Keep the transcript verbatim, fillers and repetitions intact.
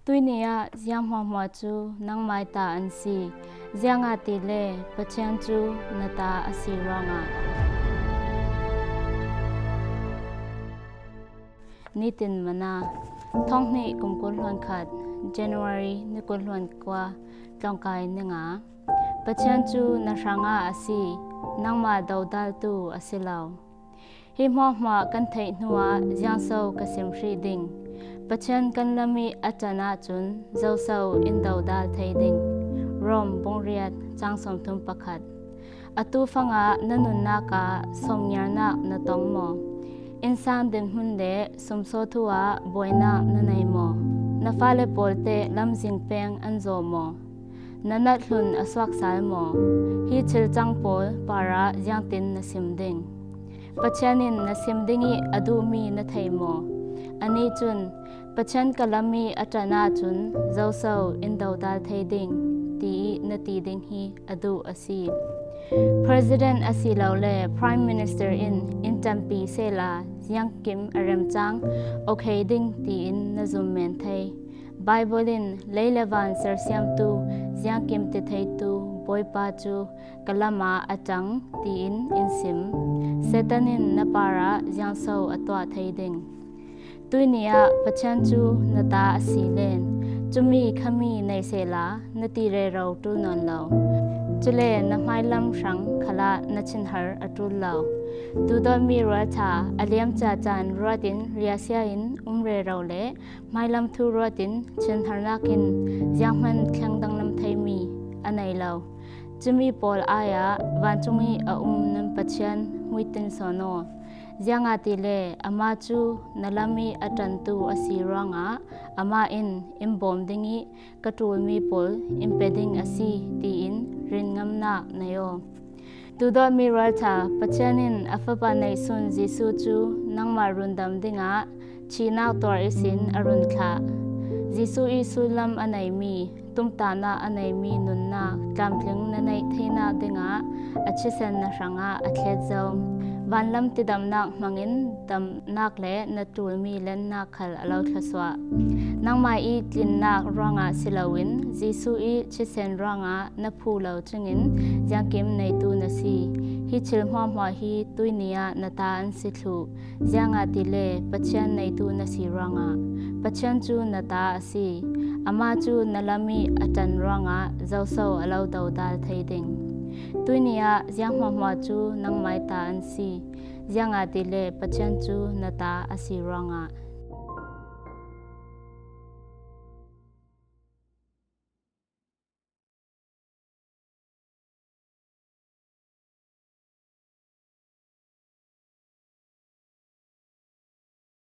Tuini ah ziang hmuahhmuah cu nangmai ta an si, ziangahtile Pathian cu na ta a si ruangah. Nitin Manna, thonghnih kum kul hluan khat, January ni kul hluan kua, tlawngkai ni nga. Pathian cu na hrangah a si, nangmah dodaltu a si lo. Hi hmuahhmuah kan theih hnuah ziangso ka sim hrih ding? Pathian kan lam ih a ṭan ahcun zoso in dodal thei ding? Rom bung riat cang sawmthum pakhat. Atu fangah na nunnak ah sawmngiarnak na tong maw? Innsang dinhmun le sumsaw thu ah buainak na nei maw? Na fale pawl te lamzing peng an zawh maw? Na nathlun a suak sal maw? Hi thil cang pawl parah ziangtin na sim ding? Pathian in na sim ding ih a duhmi na thei maw? Anih cun, Pathian ka lam ih a ṭan ahcun zoso in dodal thei ding, tiih na ti ding hi a duh a si. President asilole Prime Minister in in ṭanpi sehla ziangkim a remcang aw khei ding tiin na zum men thei. Bible in lei le van sersiamtu, ziangkim ti theitu Bawipa cu ka lamah a ṭang, tiin in sim. Satan in na parah ziangso a tuah thei ding? Tuini ah Pathian cu na ta a si len, cumi khami nei sehla na ti rero ṭul nawn lo. Cule na hmailam hrang khalah na thinhar a ṭul lo. Duhdawtmi rualṭha a liam ciacan ruatin riahsia in um rero le hmailam thu ruatin thinharnak in zianghman thleng danglam theimi a nei lo. Cumi pawl ai-ah vancung ih a um nan Pathian hmuitin sawn aw. Ziangahtile amah cu na lam ih a ṭantu a si ruangah amah in in bawm ding ih ka ṭulmi pawl in pe ding a si, tiin rinngamnak nei aw. Duhdawtmi rualṭha, Pathian in a Fapa neihsun Jesuh cu nangmah rundam dingah thihnak tuar ihsin a run thlah. Jesuh ih sullam a neimi, tumtahnak a neimi nunnak tlamtling na neih theinak dingah a thisen na hrangah a thlet zo. Vanlam tidamnak hmangin damnak le na ṭulmi lennak khal a lo thlawsuah. Nangmah ih tlinnak ruangah si loin Jesuh ih thisen ruangah na phu lo cingin ziangkim neitu na si. Hi thil hmuahhmuah hi tuini ah na ta an si thluh, ziangahtile Pathian neitu na si ruangah. Pathian cu na ta a si. Amah cu na lam ih a ṭan ruangah zoso a lo dodal thei ding? Tuini ah ziang hmuahhmuah cu nangmai ta an si, ziangahtile Pathian cu na ta a si ruangah.